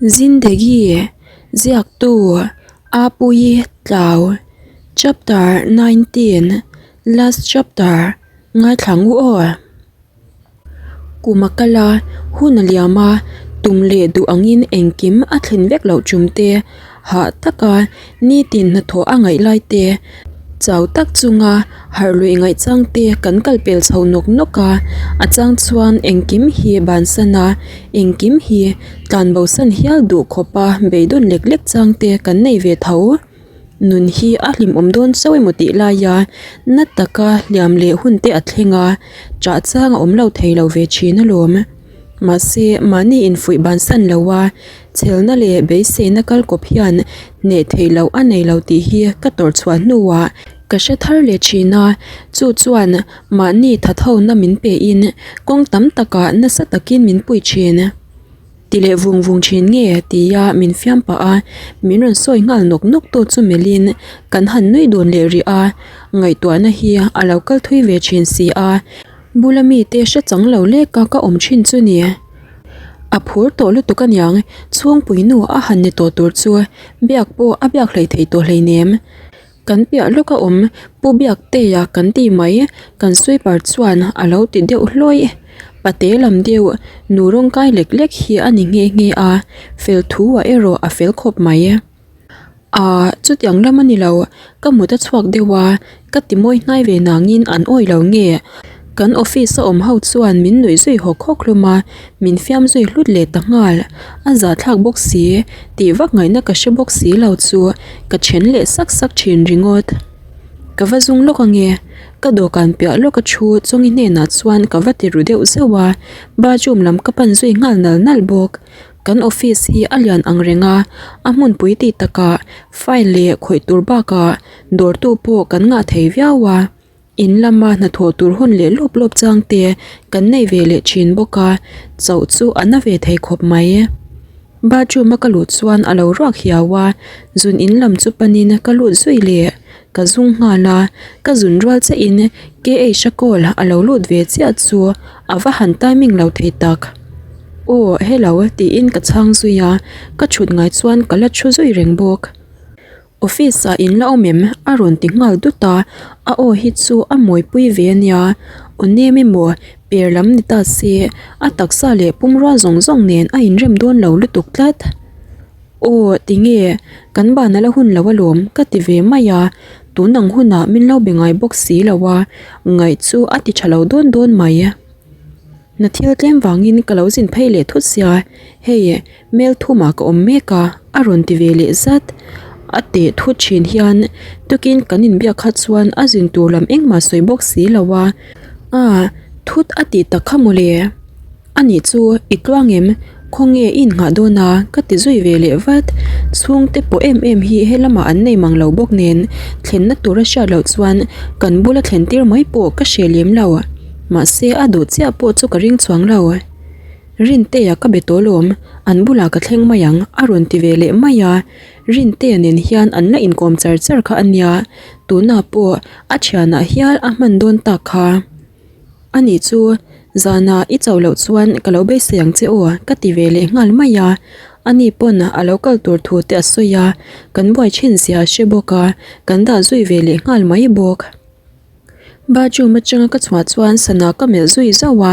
Zindagi, Ziaktu, Apuii Tlau, Chapter 19, Last Chapter, Ngaithla ngu aw. Kum a kal a, hun a liam a, tum leh duh angin engkim a thlen vek loh tum te, hah taka nitin hnathawh a ngaih lai te, chau tak chunga harh luih ngaih chang te kan kal pel chho nawk nawk a, a chang chuan engkim hi bansan a, engkim hi tlan bosan hial duh khawpa beidawn lek lek chang te kan nei ve tho. Nun hi a hlimawm dawn chauh emaw tih laia na taka hliam leh hun te a thleng a, chah chang a awm lo thei lo ve thin alawm. Mahse, mahni infuih bansan lo a, chhelna leh beiseina kal kawp hian hneh theih loh a nei lo tih hi ka tawrh chhuah hnuah ka hre thar leh thin a, chu chuan mahni thathona min pein kawng tam takah nasa takin min pui thin. Ti leh vung vung thin nge tia min fiam pah a, min rawn sawi nghal nawk nawk tu chu melhin kan han nui dun leh rih a, ngaihtuahna hi a lo kal thui ve thin si a, bula mite hre chang lo lek a ka awm thin chu ni. A phur tawh lutuk aniang, chhungpui nu a han ni tawh tur chu biak pawh a biak hleih theih tawh hleinem. Kan piah lawk a awm Pu Biaktea kan ti mai, kan sweeper chuan a lo ti deuh hlawih. Pate lam deuh nu rawng kai lek lek hi a ni nghe nghe a, fel thu ah erawh a fel khawp mai. Aaa chutiang lam a ni lo, ka mut a chhuak deuh a, ka ti mawi hnai ve nangin an awi lo nge. Kan office a awm ho chuan min nuih zui hawk hawk hlawm a, min fiam zui hlut leh ta nghal. A zahthlak bawk si, tih vak ngaihna ka hre bawk si lo chu ka then leh sak sak thin ringawt. Ka va zung lawk ange, ka dawhkan piah lawk a thu Chawngi hnenah chuan ka va ti ru deuh zeuh a, bathroom lam ka pan zui nghal nal nal bawk. Kan office hi a lian ang reng a, a hmunpui tih takah file leh khawih tur bakah dawrtu pawh kan ngah thei viau a. In lama hnathawh tur hun leh lawp lawp chang te kan nei ve leh thin bawk a, chauh chu a na ve thei khawp mai. Bathroom a ka luh chuan a lo ruak hiau a, zun in lam chu panin ka lut zui leh ka zung nghal a, ka zun rual chiah in KH a call a lo lut ve chiah chu a va han timing lo thei tak. Aw hello tiin ka chhang zui a, ka thut ngai chuan ka la thu zui reng bawk. Office ah in la awm em? A rawn ti nghal dut a, a aw hi chu a mawipui ve a nia. Aw nem emaw per lam ni ta se, a taksa leh pumrua zawng zawng nen a inrem dawn lo lutuk tlat. Aw tinge, kan ban a la hun lo alawm ka ti ve mai a, tun ang hunah min lo be ngai bawk si lo a, ngaih chu a ti tha lo dawn dawn mai. Hna thil tlem vangin ka lo zin phei leh thut sia, hei Mel thumah ka awm mek a, a rawn ti ve leh zat. A teh thut thin hian tukin kan inbiak kha chuan a zin tur lam engmah sawi bawk si lo a. Aaa thut a tih tak kha mawle. Anih chu i tluang em? Khawnge i innghah dawn a? Ka ti zui ve leh vat. Chhungte pawh em em hi helamah an nei mang lo bawk nen thlenna tur a hriat loh chuan kan bula thlen tir mai pawh ka hre lem lo. Mahse a duh chiah pawh chu ka ring chuang lo. Rintea ka be tawh lawm, an bulah ka thleng mai ang a rawn ti ve leh mai a, Rintea nen hian an la inkawm char char kha a nia, tunah pawh a thianah hial a hman dawn tak kha. Ani chu zanah i chauh loh chuan ka lo beisei ang che aw ka ti ve leh nghal mai a, ani pawn a lo kal tur thu te a sawi a, kan buai thin zia a hre bawk a, kan dah zui ve leh nghal mai bawk. Bathroom atanga ka chhuah chuan sana ka melh zui zauh a,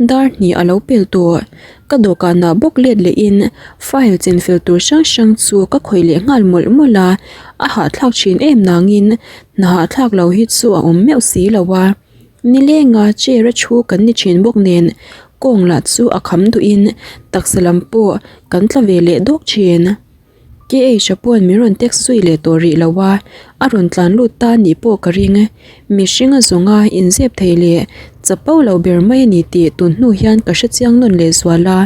dar hnih a lo pel tawh. Ka dawhkanah bawk let lehin file chinfel tur hrang hrang chu ka khawih leh nghal mawlh mawlh a, a hahthlak thin em nangin hna hahthlak lo hi chu a awm meuh si lo a. Nilenga chair a thu kan ni thin bawk nen kawng lah chu a kham duhin taksa lam pawh kan tla ve leh dawk thin. KH-a pawn min rawn text zui leh tawh rih lo a, a rawn tlan lut ta anih pawh ka ring. Mihring a zawnga inzep thei leh chapo lo ber mai a ni tih tun hnu hian ka hre chiang nawn leh zual a.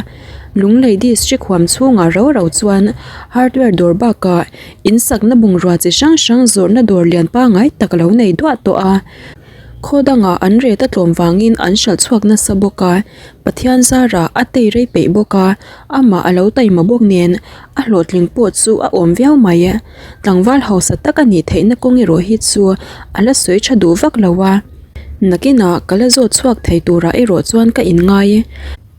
Lunglei District huam chhungah rau rau chuan hardware dawr bakah insakna bungrua chi hrang hrang zawrhna dawr lian pangngai tak a lo nei duah tawh a. Khaw dangah an ret a tlawm vangin an hralh chhuak nasa bawk a, Pathian zarah a tei rei peih bawk a, amah a lo taima bawk nen a hlawhtling pawh chu a awm viau mai. Tlangval hausa tak a nih theihna kawng erawh hi chu a la sawi tha duh vak lo a, nakinah ka la zawt chhuak thei turah erawh chuan ka inngai.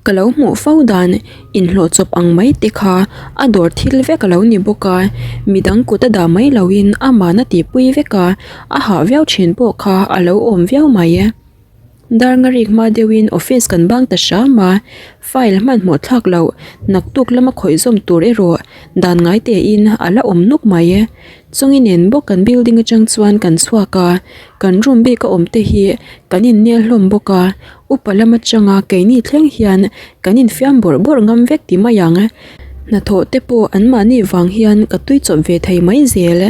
Ka lo hmuh fo dan inhlawh chawp ang mai te kha a dawr thil vek a lo ni bawk a, midang kut a dah mai loin aman a tihpui vek a, a hah viau thin pawh kha a lo awm viau mai. Dar ngarik hma deuhin office kan bang ta hram a, file hmanhmawh thlak loh naktuk lama khawih zawm tur erawh dan ngai tein a la awm nuk mai. Chungi nen bawk kan building atang chuan kan chhuak a, kan room bik a awm te hi kan innel hlawm bawk a, upa lam atanga keini thleng hian kan infiam bawrh bawrh ngam vek ti mai ang. Hnathawh te pawh anmahni vang hian ka tui chawp ve thei mai zel.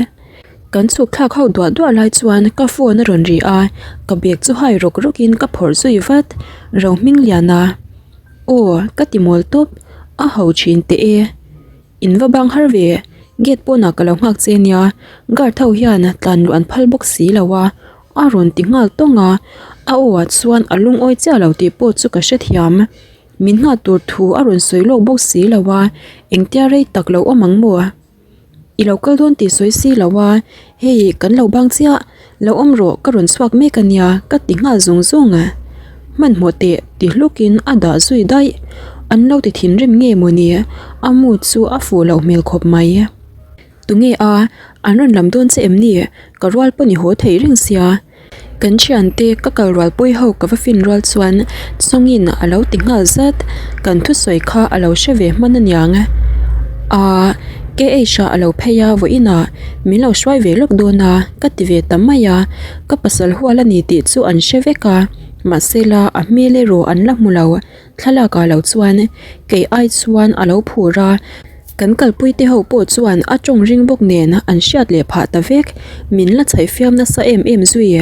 Kan chhuk thlak ho duah duah lai chuan ka phone a rawn ri a, ka bag chu hai rawk rawk in ka phawrh zui vat. Rohminglian a, Aw, ka ti mawl tawp, a ho thin teh e. In va bang har ve, gate pawnah ka lo nghak che nia, guard ho hian tlan luh an phal bawk si lo a, a rawn ti nghal tawng a, a aw ah chuan a lungawi chiah lo tih pawh chu ka hrethiam. Min nghah tur thu a rawn sawi lawk bawk si lo a, engtia rei tak lo awm ang maw? I lo kal dawn tih sawi si lo a, hei kan lo bang chiah, lo awm rawh ka rawn chhuak mek a nia ka ti nghal zung zung a, hmanhmawh teh ti hlukin a dah zui daih, an lo ti thinrim nge mawni a mood chu a fuh loh hmel khawp mai. Tunge a, an rawn lam dawn che em ni? Ka rual pawn i haw thei reng sia. Kan thiante ka kal rualpui ho ka va fin rual chuan Sawngin a lo ti nghal zat, kan thusawi kha a lo hre ve hman aniang. Aaa KH ah a lo phei a vawiinah min lo hruai ve lawk dawn a ka ti ve ta mai a, ka pasal hual a ni tih chu an hre vek a, mahse la a hmel erawh an la hmu lo. Thlalak ah lo chuan kei ai chuan a lo phur a, kan kalpui te ho pawh chuan a tawng ring bawk nen an hriat leh phah ta vek, min la chhaih fiam nasa em em zui.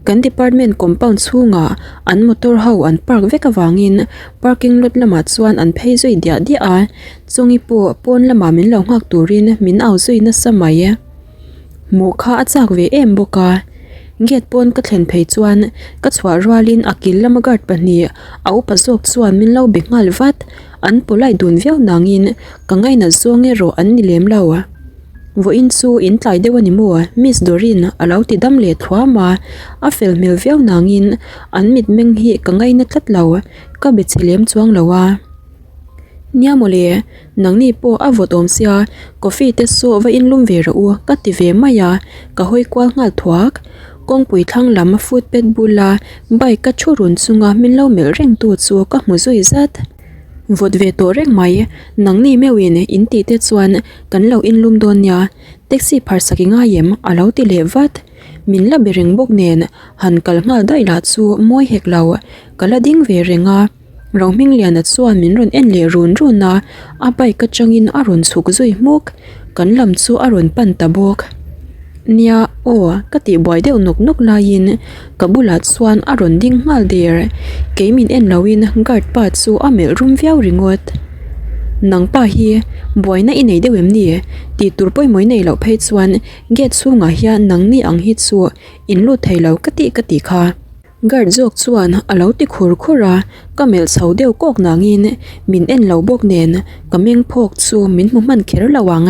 Kan department compound chhungah an motor ho an park vek avangin parking lot lamah chuan an phei zui diah diah a, chungi pawh pawn lamah min lo nghak turin min au zui nasa mai. Hmuh kha a chak ve em bawk a, gate pawn ka thlen phei chuan ka chhuah rualin a kil lama guard pahnih a upa zawk chuan min lo be nghal vat, an polite dun viau nangin ka ngainat zawng erawh an ni lem lo. Vawiin chu in tlai deuh a ni maw? Miss Doreen a lo ti dam leh thluam a, a fel hmel viau nangin an mitmeng hi ka ngaina tlat lo, ka be chhe lem chuang lo a. Nia mawle, nangni pawh a vawt awm sia, coffee te saw va inlum ve rawh u ka ti ve mai a, ka hawi kual nghal thuak. Kawngpui thlang lam footpath bula bike ka thu run chunga min lo melh reng tu chu ka hmu zui zat. Vawt ve tawh reng mai, nangni meuhin in tih te chuan kan lo inlum dawn nia, taxi pharsak i ngai em? a lo ti leh vat. Min la be reng bawk nen han kal nghal daih lah chu mawi hek lo, ka la ding ve reng a. Rohmingliana chuan min rawn en leh run run a, a bike atangin a rawn chhuk zui hmuk, kan lam chu a rawn pan ta bawk. Nia, aw, ka tih buai deuh nawk nawk laiin ka bulah chuan a rawn ding nghal der, kei min en loin guard pa chu a melh rum viau ringawt. Nang pa hi buaina i nei deuh em ni? Tih tur pawimawh i nei loh phei chuan gate chhungah hian nangni ang hi chu in lut thei lo ka tih ka tih kha. Guard zawk chuan a lo ti khur khur a, ka melh chho deuh kawk nangin min en lo bawk nen ka meng phawk chu min hmu hman kher lo ang.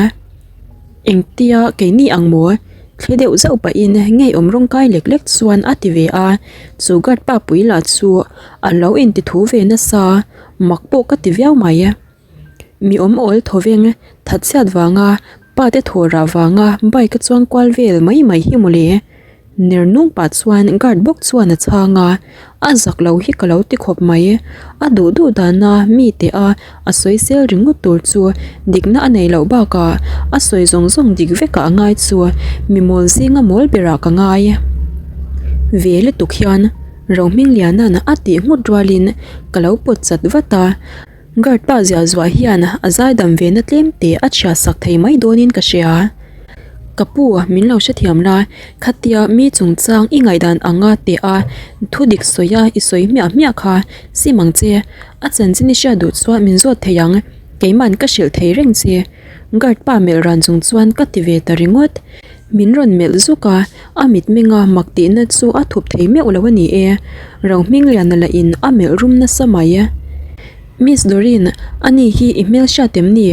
Engtia keini ang maw? Thli deuh zauh pahin ngeiawm rawng kai lek lek chuan a ti ve a, chu guard pa pui lah chu a lo inti thu ve nasa, mak pawh ka ti viau mai. Mi awm awl thaw veng thatchhiat vanga pa te thaw rah vanga bike a chuang kual vel mai mai hi mawle. Ner nung pah chuan guard bawk chuan a chhang a, a zak lo hi ka lo ti khawp mai. A duh duh dana mi teh a a sawi sel ringawt tur chu dikna a nei loh bakah a sawi zawng zawng dik vekah a ngai chu mi mawl zinga mawl berah ka ngai ve lutuk hian Rohmingliana'n a tih nghut rualin ka lo pawt chat vat a. Guard pa ziah zuah hian a zaidam ve na tlem te a chhia sak thei mai dawnin ka hria. Ka pu, min lo hrethiam la, khatia mi chungchang i ngaihdan anga teh a thu dik sawi a i sawi hmiah hmiah kha sim ang che, a chanchin i hriat duh chuan min zawt thei ang, keiman ka hrilh thei reng che. Guard pa melh ran chung chuan ka ti ve ta ringawt. Min rawn melh zuk a, a mitmenga mak tihna chu a thup thei meuh lo a ni e. Rohmingliana lah in a melh rum nasa mai. Miss Doreen, ani hi i hmel hriat em ni?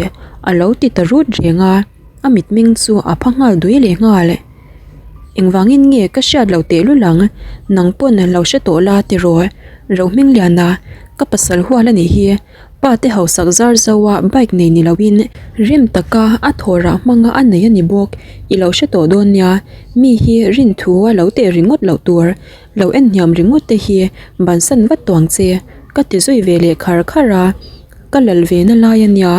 A lo ti ta rut reng a, a mitmeng chu a pha nghal dui leh nghal. Engvangin nge ka hriat loh tehlul ang, nang pawn lo hre tawh la tiraw? Rohmingliana, Ka pasal hual a nih hi, pa te hausak zar zo a bike nei ni loin rim taka a thaw rah hmanga a nei a ni bawk. I lo hre tawh dawn nia, mi hi rin thu a lo teh ringawt loh tur, lo en hniam ringawt te hi bansan vat tawh ang che, ka ti zui ve leh khar khar a, ka lal ve na lai a nia,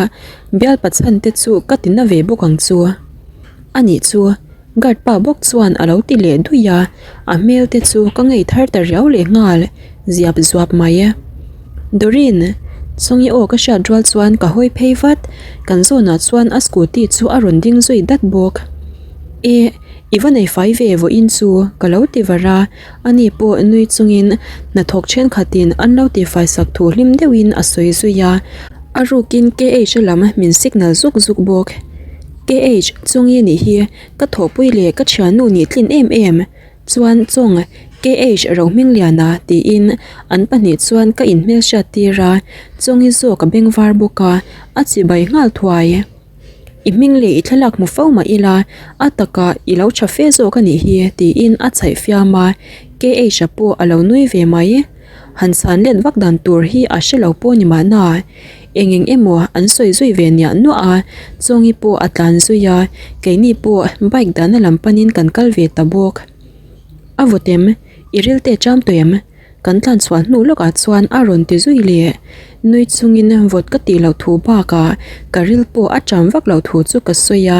bialpa chhan te chu ka ti na ve bawk ang chu. A nih chu. Guard pa bawk chuan a lo ti leh duih a, a hmel te chu ka ngei thar ta riau leh nghal ziap zuap mai. Doreen, Chawngi aw ka hriat rual chuan ka hawi phei vat, kan zawnah chuan a scooty chu a rawn ding zui dat bawk. E, i va nei fai ve vawiin chu ka lo ti var a, ani pawh nui chungin hnathawk thenkhatin an lo tifai sak thu hlim deuhin a sawi zui a, a rukin KH lam min signal zuk zuk bawk. KH, Chungi nih hi ka thawhpui leh ka thiannu nih tlin em em chuan Chawng KH Rohmingliana tiin an pahnih chuan ka inhmelhriat tir a, Chawngi zawk a beng var bawk a, a chibai nghal thuai. I hming leh i thlalak hmu fo mah ila a takah i lo tha fe zawk a nih hi tiin a chhaih fiam a, KH-a pawh a lo nui ve mai. Han chhan let vak dan tur hi a hre lo pawh ni mahna. Eng eng emaw an sawi zui ve niah nuah a, Chawngi pawh a tlan zui a, keini pawh bike dahna lam panin kan kal ve ta bawk. A vawt em? I ril te cham tawh em? Kan tlan chhuah hnu lawkah chuan a rawn ti zui leh. Nui chungin vawt ka tih loh thu bakah ka ril pawh a cham vak loh thu chu ka sawi a,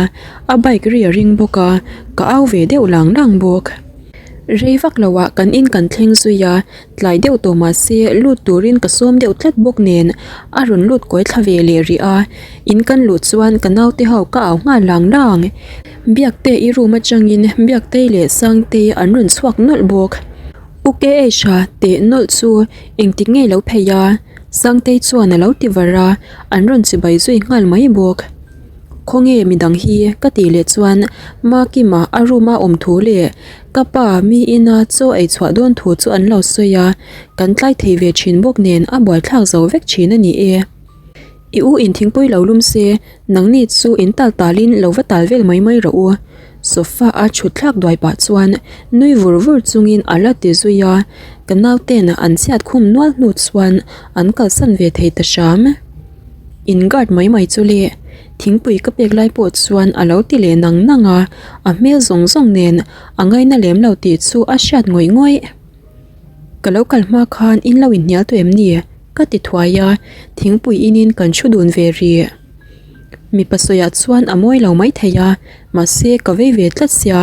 a bike ri a ring bawk a, ka au ve deuh lang lang bawk. Rei vak loah kan in kan thleng zui a, Tlai deuh tawh mah se lut turin ka sawm deuh tlat bawk nen a rawn lut kawi thla ve leh rih a, in kan luh chuan ka naute ho ka au nghal lang lang. Biakte i room atangin Biaktei leh Sangtei an rawn chhuak nawlh bawk. U KH a teh nawlh chu engtik nge lo phei a? Sangtei chuan a lo ti var a, an rawn chibai zui nghal mai bawk. Khawnge midang hi ka tih leh chuan Makima a room a awm thu leh ka pa mi ina chaw ei chhuah dawn thu chu an lo sawi a, kan tlai thei ve thin bawk nen a buaithlak zo vek thin a ni e. I u in thingpui lo lum se, nangni chu in tal talin lo va tal vel mai mai rawh u. Sofa a thut thlak duai pah chuan nui vur vur chungin a la ti zui a, ka nauten an chhiat khum nual hnu chuan an kalsan ve thei ta hram. In guard mai mai chu le, thingpui ka pek lai pawh chuan a lo ti leh nang nang a, a hmel zawng zawng nen a ngaina lem lo tih chu a hriat ngawih ngawih. Ka lo kal hma khan in lo inhnial tawh em ni? ka ti thuai a, thingpui inin kan thu dun ve rih. Mipa sawiah chuan a mawi lo mai thei a, mahse ka vei ve tlat sia,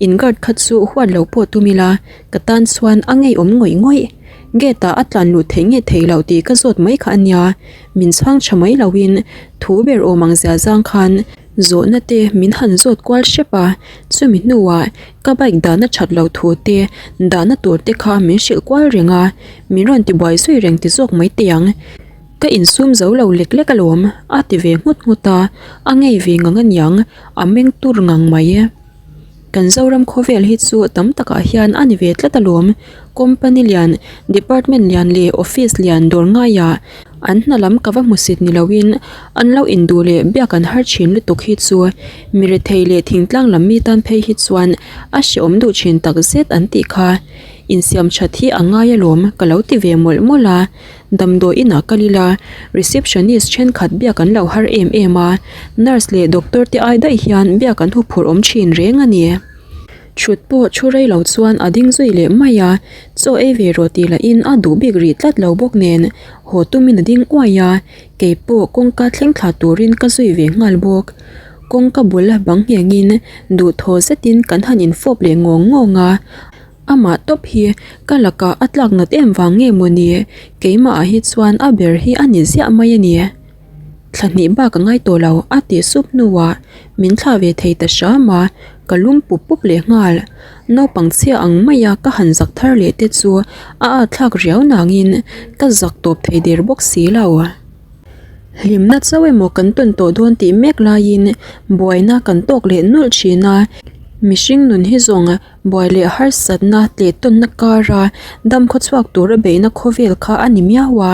in guard kha chu huat lo pawh tum ila ka tan chuan a ngeiawm ngawih ngawih. Gate ah a tlan luh theih nge theih loh tih ka zawt mai kha a nia, min chhang tha mai loin thu ber awm ang zia zang khan zawhna te min han zawt kual hrep a, chumi hnuah ka bike dahna that loh thu te dahna tur te kha min hrilh kual reng a, min rawn ti buai zui reng ti zawk mai teh ang. Ka insum zo lo lek lek alawm a ti ve nghut nghut a, a ngei ve ngang aniang a meng tur ngang mai. Kan Zoram khawvel hi chu tam takah hian a ni ve tlat alawm. Company lian, department lian leh office lian dawr ngaiah an hna lam ka va hmusit ni loin an lo induh leh biak an har thin lutuk hi chu mi rethei leh thingtlang lam mi tan phei hi chuan a hrehawm duh thin tak zet an tih kha. Insiam that hi a ngai alawm ka lo ti ve mawlh mawlh a. Damdawi inah kal ila, receptionist thenkhat biak an lo har em em a, nurse leh doctor te ai daih hian biak an huphurh awm thin reng a ni. Thut pawh thu rei lo chuan a ding zui leh mai a, chaw ei ve rawh tih lahin a duh bik rih tlat lo bawk nen haw tumin a ding uai a, kei pawh kawngka thleng thla turin ka zui ve nghal bawk. Kawngka bul bang nghengin duhthaw zetin kan han infawp leh ngawng ngawng a. Amah tawp hi ka lakah a tlak nat em vang nge maw ni? Keimahah hi chuan a ber hi a ni ziah mai a ni. Thla hnih bak a ngai tawh lo a tih sup hnuah min thlah ve thei ta hram a, ka lum pup pup leh nghal. Naupang chhia ang maia ka han zak thar leh te chu a at thlak riau nangin ka zak tawp thei der bawk si lo. Hlimna chauh emaw kan tawn tawh dawn tih mek laiin buaina kan tawk leh nawlh thin a. Mihring nun hi zawng buai leh harsatna tleh tawnna kara dam khawchhuak tura beihna khawvel kha a ni miau a,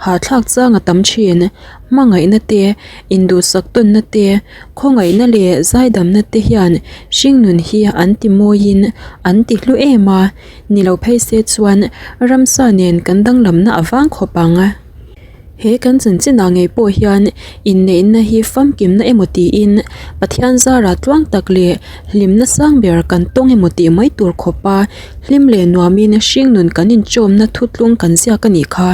hahthlak chang a tam thin. Hmangaihna te, induhsak tawnna te, khawngaihna leh zaidamna te hian hringnun hi an ti mawiin an ti hlu em a, ni lo phei se chuan ramsa nen kan danglamna a vang khawp ang. He kan chanchinah ngei pawh hian inneihna hi famkimna emaw tiin Pathian zara tluang tak leh hlimna sang ber kan tawng emaw tih mai tur khawpa hlim leh nuamin hringnun kan inchawmna thutlung kan ziak a nih kha.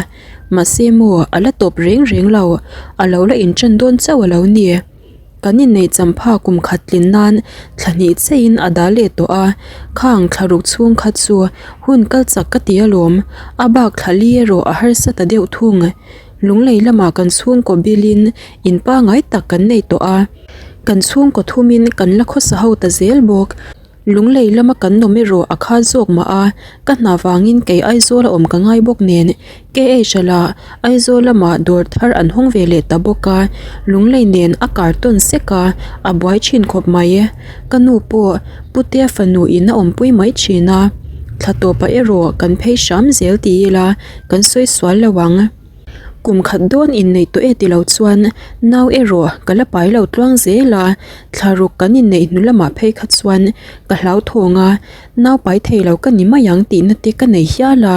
Mahse maw a la tawp reng reng lo, a lo la inṭan dawn chauh a lo ni. Kan inneih champha kum khat tlin nan thla hnih cheiin a dal leh tawh a, khang thla ruk chhung kha chu hun kal chak ka ti alawm, a bak thla li erawh a harsa ta deuh thung. Lunglei lamah kan chhungkaw bilin in pangai tak kan nei tawh a, kan chhungkaw thumin kan la khawsa ho ta zel bawk. Lunglei lama kan nawm erawh a kha zawk mah a, ka hna vangin kei Aizawl a awm ka ngai bawk nen KH-a lah Aizawl lamah dawr thar an hawng ve leh ta bawk a, Lunglei nen a kar tawn sek a, a buai thin khawp mai. Ka nu pawh Putea fanu in a awmpui mai thin a, thla tawpah erawh kan phei hram zel ti ila kan sawi sual lo ang. Kum khat dawn inneih tawh e ti lo chuan nau erawh ka la pai lo tluang zel a, thla ruk kan inneih hnu lamah phei kha chuan ka hlauthawng a, nau pai thei lo ka ni mai ang tihna te ka nei hial a,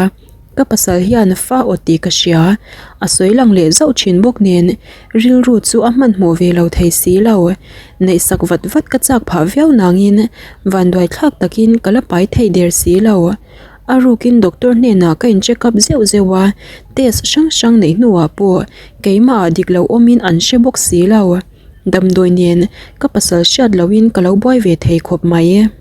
ka pasal hian fa aw tih ka hria, a sawi lang leh zauh thin bawk nen rilru chu a hmanhmawh ve lo thei si lo, neihsak vat vat ka chak phah viau nangin vanduai thlak takin ka la pai thei der si lo. A rukin doctor hnenah ka in check up zeuh zeuh a, test hrang hrang neih hnuah pawh keimahah dik lo awmin an hre bawk si lo. Damdawi nen ka pasal hriat lohin ka lo buai ve thei khawp mai.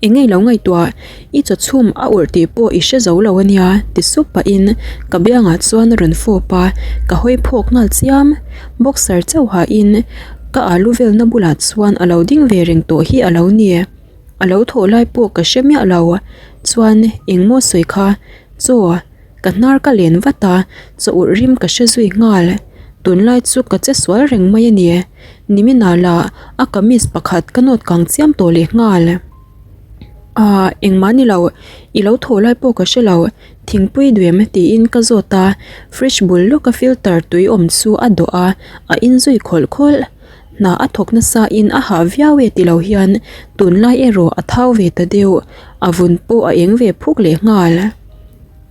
Eng nge lo ngaihtuah, i chaw chhum a urh tih pawh i hre zo lo ania ti sup pahin ka biangah chuan a rawn fawp a, ka hawi phawk nghal chiam. Boxer chauhain ka alu velna bulah chuan a lo ding ve reng tawh hi a lo ni. A lo thawh lai pawh ka hre miah lo. Chuan engmaw sawi kha, Chaw, ka hnar ka len vat a, chaw urh rim ka hre zui nghal. Tunlai chu ka che sual reng mai a ni. Niminah lah a kamis pakhat ka nawt kang chiam tawh leh nghal. Aaa, engmah ni lo, i lo thawh lai pawh ka hre lo, thingpui duem tiin ka zawt a, fridge bul lawka filter tui awm chu a dawh a, a inzui khawlh khawlh. Hna a thawk nasa in a hah viau e tilo hian tunlai erawh a thau ve ta deuh, a vun pawh a eng ve phuk leh nghal.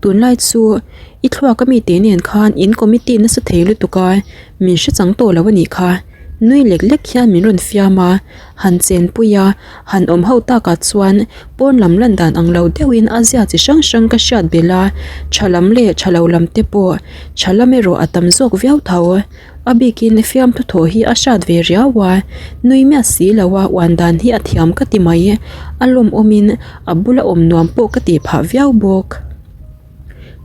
Tunlai chu i thluak a mite nen khan in committee nasa thei lutuk a, min hre chang tawh lo a nih kha. Nui lek lek hian min rawn fiam a, han chenpui a, han awm ho takah chuan pawn lam lan dan ang lo deuhin a zia chi hrang hrang ka hriat belh a, tha lam leh tha lo lam te pawh tha lam erawh a tam zawk viau tho. A bikin fiamthu thawh hi a hrat ve riau a, nui miah si lo a uan dan hi a thiam ka ti mai. A lawmawmin a bula awm nuam pawh ka tih phah viau bawk.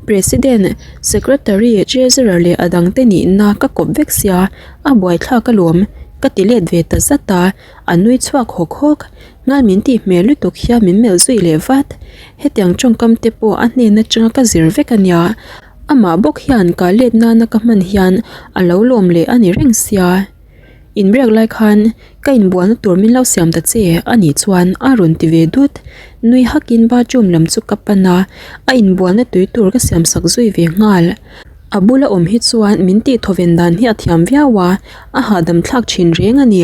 President, Secretary, Treasurer leh a dangte nihna ka kawp vek sia, a buaithlak alawm ka ti let ve ta zat a, a nui chhuak hawk hawk. Ngal min tih hmel lutuk hian min melh zui leh vat. Hetiang tawngkam te pawh a hnen atanga ka zir vek a nia. Amah bawk hian ka let nana ka hman hian a lo lawm leh a ni reng sia. Inriak lai khan ka inbualna tur min lo siam ta che a nih chuan a rawn ti ve dut. Nui hakin bathroom lam chu ka pan a, a inbualna tui tur ka siam sak zui ve nghal. A bula awm hi chuan min tih thawven dan hi a thiam viau a, a hahdam thlak thin reng a ni.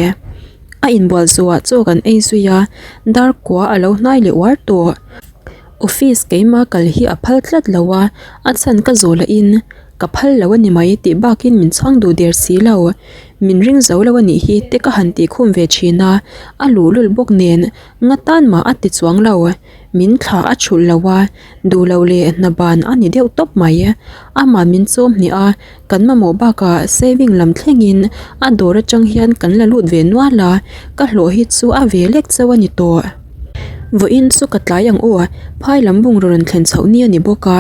A inbual zawhah chaw kan ei zui a, dar kua a lo hnai leh uar tawh. Office keimah kal hi a phal tlat lo a, a chhan ka zawh lahin ka phal lo a ni mai tih bakin min chhang duh der si lo. Min ring zo lo a nih hi te ka han tih khum ve thin a, a luhlul bawk nen nga tan mah a ti chuang lo. Min thla a thulh lo a, duh loh leh hna ban a ni deuh tawp mai. Amah min chawm hnih a, kan mamawh bakah saving lam thlengin a dawr atang hian kan la lut ve nual a, ka hlawh hi chu a ve lek chauh a ni tawh. Vawiin chu ka tlai ang aw, phai lam bungraw rawn thlen chhoh ni a ni bawk a,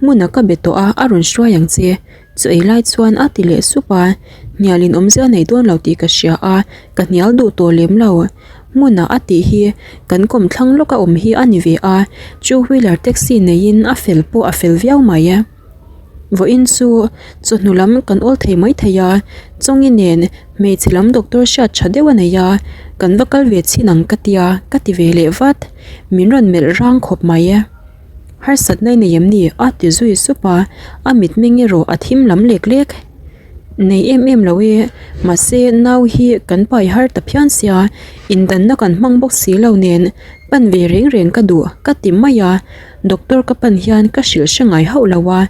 hmuna ka be tawh a, a rawn hruai ang che. Chu ei lai chuan a ti leh sup a, hnial in awmzia nei dawn lo tih ka hria a, ka hnial duh tawh lem lo. Hmuna a tih hi kan kawmthlang lawka awm hi a ni ve a, two wheeler taxi neiin a fel pawh a fel viau mai. Vawiin chu chawhnu lam kan awl thei mai thei a, Chawngi nen hmeichhe lam doctor hriat tha deuh a nei a, kan va kal ve chhin ang ka tia ka ti ve leh vat. Min rawn melh rang khawp mai. Harsatna i nei em ni? a ti zui sup a, a mitmeng erawh a thim lam lek lek. Nei em em lo e, mahse nau hi kan pai har ta phian sia, indanna kan hmang bawk si lo nen pan ve reng reng ka duh ka ti mai a, doctor ka pan hian ka hrilh hre ngai hauh lo a,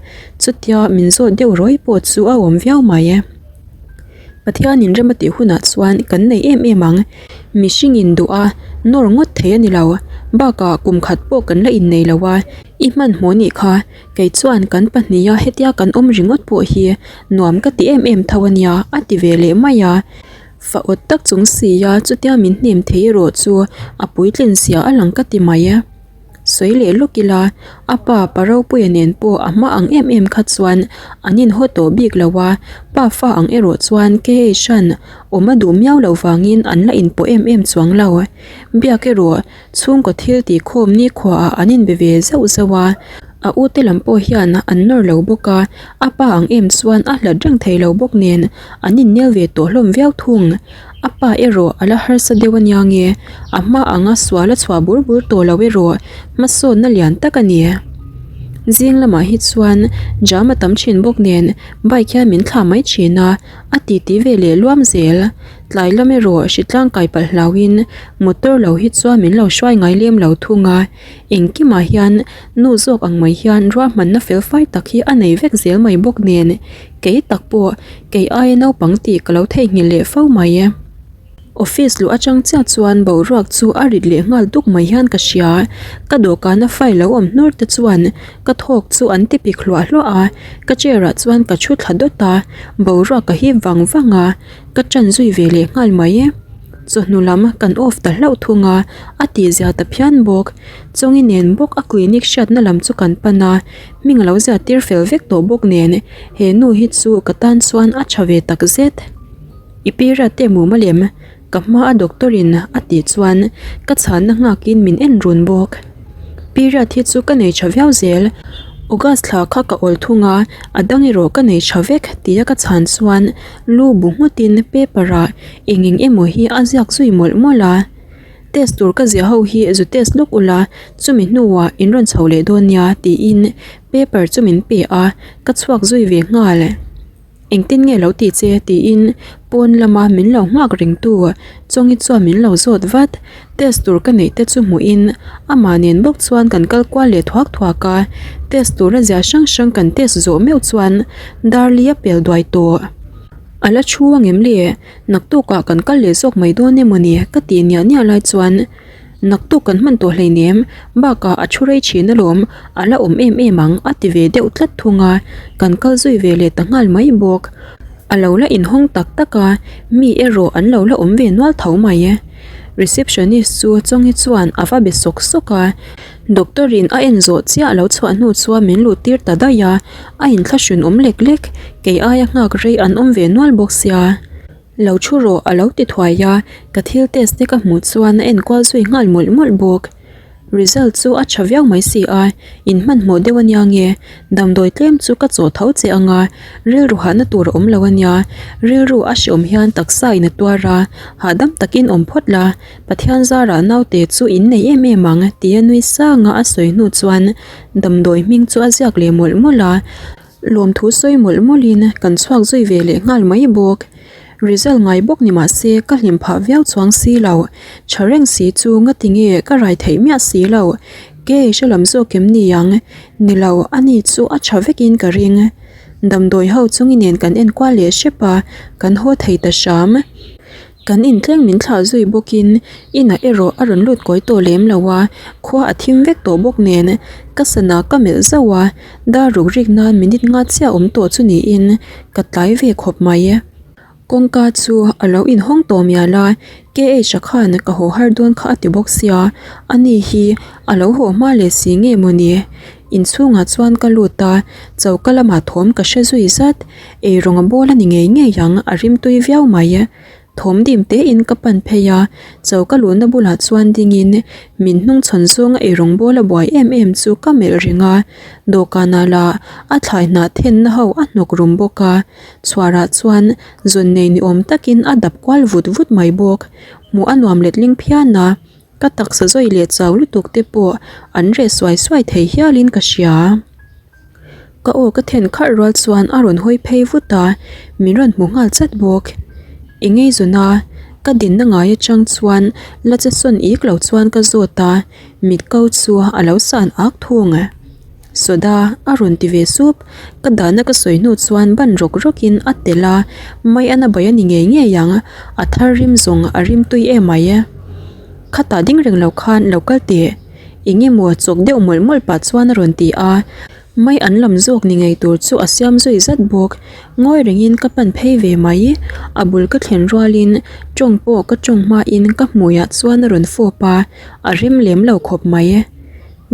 chutia min zawt deuh rawih pawh chu a awm viau mai. Pathianin rem a tih hunah chuan kan nei em em ang. Mihring in duh a, nawr ngawt thei a ni lo. Bakah kum khat pawh kan la innei lo a, i hmanhmawh nih kha. Kei chuan kan pahniha hetia kan awm ringawt pawh hi nuam ka ti em em tho a nia, a ti ve leh mai a. Fa awt tak chung sia chutia min hnem thei erawh chu a puitlin zia a lang ka ti mai. Sawi leh lawk ila, a pa pa Ropuia nen pawh a hma ang em em kha chuan an inhaw tawh bik lo a, pa fa ang erawh chuan KH-a'n awm a duh miau loh vangin an la inpawh em em chuang lo. Biak erawh chhungkaw thil tihkhawm nikhuaah an inbe ve zauh zauh a, a ute lam pawh hian an nawr lo bawk a, a pa ang em chuan a hlat reng thei lo bawk nen an innel ve tawh hlawm viau thung. A pa erawh a la harsa deuh ania nge, a hma anga sual a chhuah bur bur tawh lo erawh hmasawnna lian tak a ni. Zing lamah hi chuan jam a tam thin bawk nen bike hian min thlah mai thin a, a titi ve leh luam zel. Tlai lam erawh hritlang kai palh hlauhin motor lo hi chuan min lo hruai ngai lem lo thung a, engkimah hian nu zawk ang mai hian ruahmanna fel fai tak hi a nei vek zel mai bawk nen Kei tak pawh kei aia naupang tih ka lo theihnghilh leh fo mai e. Office luh atang chiah chuan boruak chu a rit leh nghal duk mai hian ka hria. Ka dawhkana file lo awm hnur te chuan ka thawk chu an ti pik hluah hluah a, ka chair ah chuan ka thu thla dawt a, boruak ka hip vang vang a, ka ṭan zui ve leh nghal mai e. Chawhnu lam kan off ta hlauh thung a, a tihzia ta phian bawk. Chawngi nen bawk a clinic hriatna lam chu kan pan a. Hming a lo ziah tir fel vek tawh bawk nen he nu hi chu ka tan chuan a tha ve tak zet. I period te mu malem ka hma a doctor in a tih chuan ka chhanna nghak in min en run bawk. Period hi chu ka nei tha viau zel August thla kha ka awl thung a a dang erawh ka nei tha vek tia ka chhan chuan lu bu nghut in paper ah eng eng emaw hi a ziak zui mawlh mawlh a. Test tur ka ziah ho hi zu test lawk ula, chumi hnuah in rawn chho leh dawn nia tiin paper chu min pe a, ka chhuak zui ve nghal. Engtin nge lo tih che tiin pawn lama min lo nghak reng tu Chawngi chuan min lo zawt vat. Test tur ka neih te chu hmuhin amah nen bawk chuan kan kal kual leh thuak thuak a, test tura ziah hrang hrang kan test zawh meuh chuan Darli a pel duai tawh. A la thu angem le? Naktukah kan kal leh zawk mai dawn emaw ni ka tih niah niah lai chuan naktuk kan hman tawh hleinem bakah a thu rei thin alawm a la awm em em ang a ti ve deuh tlat thung a, kan kal zui ve leh ta nghal mai bawk. A lo la inhawng tak tak a, mi erawh an lo la awm ve nual tho mai. Receptionist chu Chawngi chuan a va be sawk sawk a, Doctor in a en zawh chiah lo chhuah hnu chuan min luh tir ta daih a, a inthlahrun awm lek lek, kei aia nghak rei an awm ve nual bawk sia. Lo thu rawh a lo ti thuai a, ka thil test te ka hmuh chuan a enkual zui nghal mawlh mawlh bawk. Result chu a tha viau mai si a, in hmanhmawh deuh ania nge, damdawi tlem chu ka chawh tho che anga, rilru hahna tur a awm lo ania, rilru a hreawm hian taksa in a tuar a, hahdam takin awm phawt la, Pathian zarah naute chu in nei em em ang tia nui sanga a sawi hnu chuan damdawi hming chu a ziak leh mawlh mawlh a, lawmthu sawi mawlh mawlhin kan chhuak zui ve leh nghal mai bawk. Result ngai bawk ni mah se ka hlim phah viau chuang si lo, tha reng si chu ngati nge ka rai theih miah si lo, ke hre lam zawk em ni ang? Ni lo, ani chu a tha vekin ka ring. Damdawi ho chungi nen kan enkual leh hrep a, kan haw thei ta hram. Kan inthleng min thlah zui bawkin inah erawh a rawn lut kawi tawh lem lo a, khua a thim vek tawh bawk nen ka sana ka melh zauh a, dar ruk rik nan minute nga chiah awm tawh chu niin ka tlai ve khawp mai. Kawngka chu a lo inhawng tawh mial a, KH-a khan ka haw har dawn kha a ti bawk sia, ani hi a lo haw hma leh si nge mawni? Inchhungah chuan ka lut a, choka lamah thawm ka hre zui zat, eirawng a bawl a ni ngei ngei ang, a rimtui viau mai. Thawm dim tein ka pan phei a, choka luhna bulah chuan dingin min hnungchhawn zawnga eirawng bawl a buai em em chu ka melh reng a, dawhkanah lah a thlai hnah thenna ho a hnawk rum bawk a, chhuarah chuan zawn nei ni awm takin a dap kual vut vut mai bawk. Hmuh a nuam letling phian a, ka taksa zawi leh chau lutuk te pawh an reh suai suai thei hialin ka hria. Ka aw ka then kharh rual chuan a rawn hawi phei vut a, min rawn hmu nghal chat bawk. I ngeizawn a, ka dinna ngai atang chuan la che sawn ik lo chuan ka zawt a, mit ko chu a lo san ak thung. Soda a rawn ti ve sup, ka dahna ka sawi hnu chuan ban rawk rawk in a telh a, mai a na bai a ni ngei ngei ang, a thar rim zawng a rim tui em mai. Khatah ding reng lo khan lo kal teh. Eng emaw chawk deuh mawlh mawlh pah chuan a rawn ti a, mai an lam zawk ni ngei tur chu a siam zui zat bawk. Ngawi rengin ka pan phei ve mai. A bul ka thlen rualin tawng pawh ka tawng hmain ka hmuiah chuan a rawn fawp a, a rem lem lo khawp mai.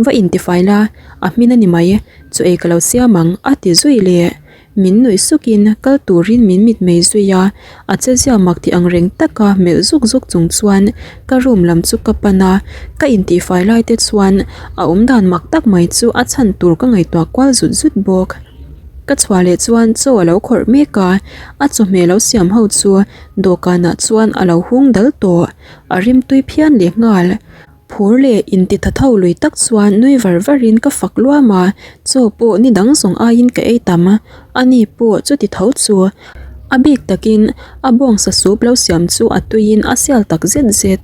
Va intifai la, a hmin a ni mai, chaw ei ka lo siam ang a ti zui leh. Min nuih sukin kal turin min mitmei zui a, a chezia mak ti ang reng taka melh zuk zuk chung chuan ka room lam chu ka pan a, ka intihfai lai te chuan a awmdan mak tak mai chu a chhan tur ka ngaihtuah kual zut zut bawk. Ka chhuah leh chuan chaw a lo khawrh mek a, a chawhmeh lo siam ho chu dawhkanah chuan a lo hung dal tawh, a rimtui phian leh nghal. Phur leh intitha tho lui tak chuan nui var varin ka fak luam a, chaw pawh ni dang zawng aiin ka ei tam. Ani pawh chuti tho chu a bik takin a bawngsa soup lo siam chu a tuiin a sial tak zet zet.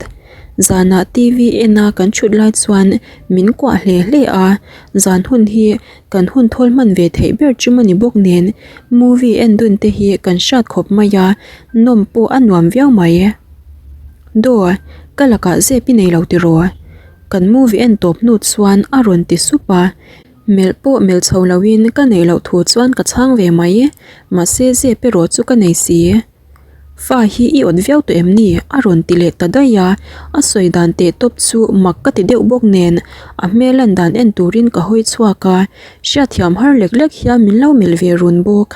Zanah TV ena kan thut lai chuan min kuah hle hle a, zan hun hi kan hun thawl hman ve theih ber chum a ni bawk nen movie en dun te hi kan hriat khawp mai a, nawm pawh a nuam viau mai. Daw, ka lakah zep i nei lo tiraw? Kan movie en tawp hnu chuan a rawn ti sup a, melh pawh melh chho loin ka neih loh thu chuan ka chhang ve mai, mahse zep erawh chu ka nei si. Fa hi i awt viau tawh em ni? a rawn ti leh ta daih a, a sawi dan teh tawp chu mak ka ti deuh bawk nen a hmel lan dan en turin ka hawi chhuak a, hriatthiam har lek lek hian min lo melh ve run bawk.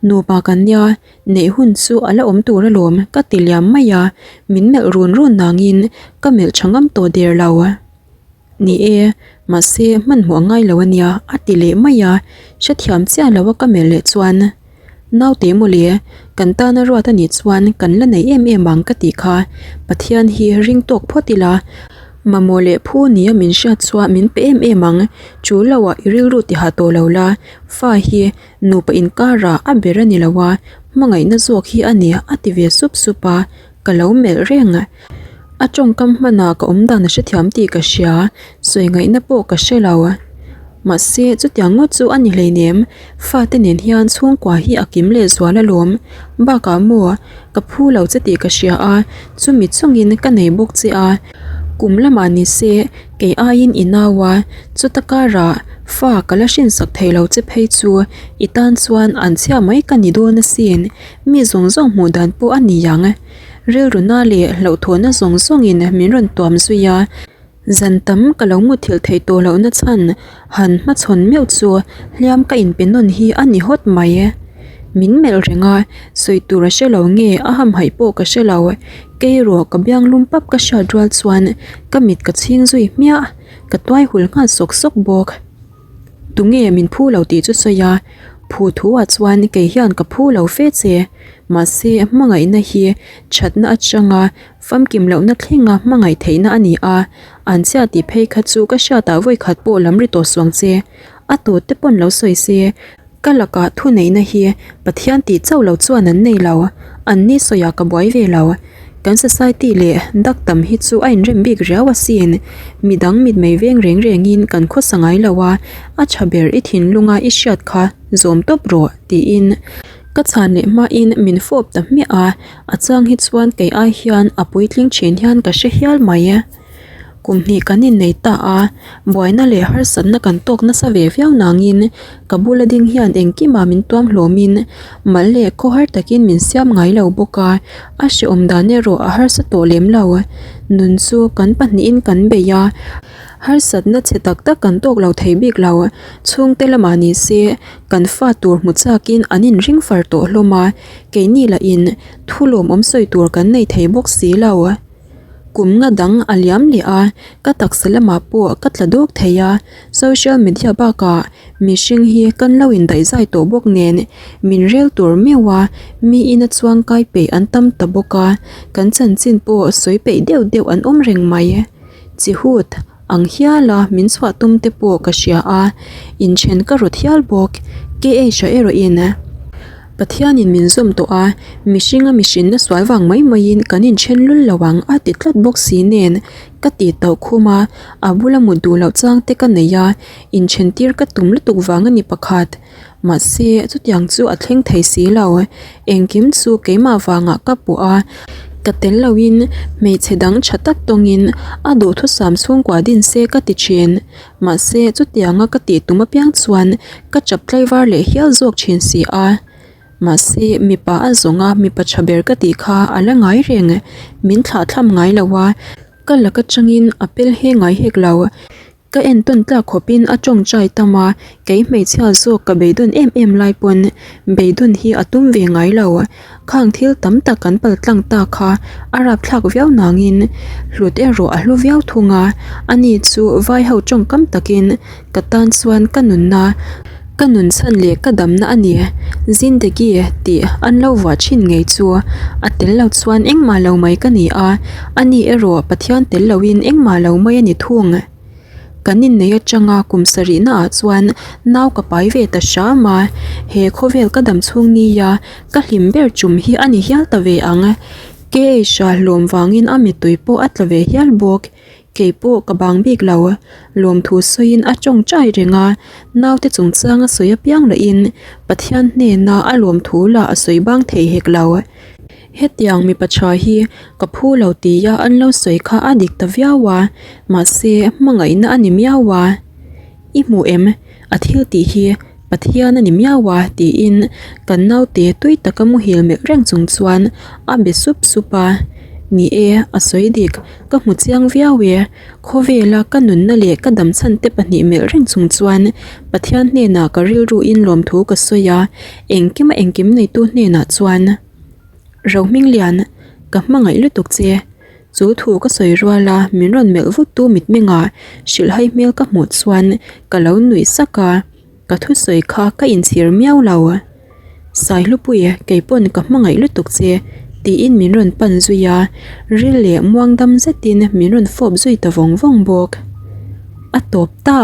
Nupa kan nia, neih hun chu a la awm tur alawm ka ti liam mai a, min melh run run nangin ka melh tha ngam tawh der lo. Ni e, mahse hmanhmawh a ngai lo a nia a ti leh mai a, hrethiam chiah lo a ka melh leh chuan Naute mawle, kan tana ruat a nih chuan kan la nei em em ang ka tih kha, Pathian hi ring tawk phawt ila, mamawh leh phu nia min hriat chuan min pe em em ang, chu loah i rilru tihah tawh lo la, fa hi Nupa inkarah a ber a ni lo a, hmangaihna zawk hi a ni a ti ve sup sup a, ka lo melh reng. A tawngkam hmanah ka awmdan a hrethiam tih ka hria, sawi ngaihna pawh ka hre lo. Mahse, chutiang ngawt chu a ni hleinem, fate nen hian chhungkua hi a kim leh zual alawm. Bakah maw, ka phu lo che tih ka hria a, chumi chungin ka nei bawk che a. Kum lamah ni se, Kei aiin i nau a, chuta karah fa ka la hrinsak thei lo che phei chu i tan chuan an chhia mai ka ni dawn asin, mi zawng zawng hmuh dan pawh a ni ang. Rilruna leh hlauhthawhna zawng zawngin min rawn tuam zui a, zan tam ka lo muthilh theih tawh lohna chhan han hmachhawn meuh chu hliam ka inpe nawn hi a ni hawt mai. Min melh reng a, sawi tur a hre lo nge a hamhaih pawh ka hre lo. Kei erawh ka biang lum pap ka hriat rual chuan ka mit ka chhing zui hmiah, ka tuai hul nghal sawk sawk bawk. Tunge min phu lo tih chu sawi a, phu thu ah chuan kei hian ka phu lo fe che. Mahse hmangaihna hi thatna atanga famkim lohna thlenga hmangaih theihna a ni a, an chhia tih phei kha chu ka hriatah vawikhat pawh lam ri tawh suang che. A tu te pawn lo sawi se. Ka lakah thuneihna hi Pathian tih chauh lo chuan an nei lo, an ni sawiah ka buai ve lo. Kan society leh dak tam hi chu a inrem bik riau asin. Midang mitmei veng reng rengin kan khawsa ngai lo a, a tha ber i thinlunga i hriat kha zawm tawp rawh tiin ka chhan leh hmain min fawp ta hmiah a, a chang hi chuan kei ai hian a puitling thin hian ka hre hial mai. Kum hnih kan innei ta a, buaina leh harsatna kan tawk nasa ve viau nangin ka bula ding hian engkimah min tuam hlawmin mal leh khawhar takin min siam ngai lo bawk a, a hrehawm dan erawh a harsa tawh lem lo. Nun chu kan pahnihin kan bei a. Harsatna chhe tak tak kan tawk lo thei bik lo. Chhungte lamah ni se kan fa tur hmu chakin an inring far tawh hlawm a, keini lahin thu lawmawm sawi tur kan nei thei bawk si lo. Kum nga dang a liam leh a, ka taksa lamah pawh ka tla dawk thei a, social media bakah mihring hi kan lo indaihzai tawh bawk nen min rel tur meuh a, mi ina chuang kai peih an tam ta bawk a, kan chanchin pawh sawi peih deuh deuh an awm reng mai. Chihut ang hiala min chhuah tum te pawh ka hria a, inthen ka rawt hial bawk. KH a erawhin Pathianin min zawm tawh a, mihringa mihrinna sual vang mai maiin kan inthen lul lo ang a ti tlat bawk si nen ka ti tauh khum a, a bula mut duh loh chang te ka nei a, inthen tir ka tum lutuk vang a ni pakhat. Mahse, chutiang chu a thleng thei si lo. Engkim chu keimah vangah ka puh a, ka tel loin hmeichhe dang tha tak tawngin a duhthusam chhungkua din se ka ti thin. Mahse, chutianga ka tih tum apiang chuan ka chap tlaivar leh hial zawk thin si a. Mahse, mipa a zawnga mipa tha ber ka tih kha a la ngai reng. Min thlahthlam ngai lo a, ka lak atangin a pel he ngai hek lo. Ka entawn tlak khawpin a tawngtai tam a, kei hmeichhia zawk ka beidawn em em lai pawn beidawn hi a tum ve ngai lo. Khang thil tam tak kan pal tlang ta kha a rapthlak viau nangin hlut erawh a hlu viau thung a, ani chu vai ho tawngkam takin ka tan chuan ka nunna, ka nun chhan leh ka damna a ni. Zindagi tih an lo vuah thin ngei chu a tel lo chuan engmah lo mai ka ni a, ani erawh Pathian tel loin engmah lo mai a ni thung. Kan inneih atanga kum sarihna ah chuan nau ka pai ve ta hram a, he khawvel ka dam chhung nia ka hlim ber chum hi a ni hial ta ve ang. KH a hlawm vangin a mittui pawh a tla ve hial bawk. Kei pawh ka bang bik lo, lawmthu sawiin a tawngtai reng a, naute chungchang a sawi apiang lahin Pathian hnena a lawmthu lah a sawi bang thei hek lo. Hetiang mipa tha hi ka phu lo tia an lo sawi kha a dik ta viau a, mahse hmangaihna a ni miau a. I hmu em? A thil tih hi Pathian a ni miau a tiin kan naute tui taka muhil melh reng chung chuan a be sup sup a. Ni e, a sawi dik, ka hmu chiang viau e. Khawvela ka nunna leh ka damchhan te pahnih melh reng chung chuan Pathian hnenah ka rilruin lawmthu ka sawi a, engkima engkim neitu hnenah chuan Rohminglian, ka hmangaih lutuk che. Chu thu ka sawi rual a, min rawn melh vut tu mitmengah hrilhhai hmel ka hmuh chuan ka lo nuih sak a, ka thusawi kha ka inchhir miau lo. Saihlupui, kei pawn ka hmangaih lutuk che, tiin min rawn pan zui a, ril leh muang dam zetin min rawn fawp zui ta vawng vawng bawk. A tawp ta!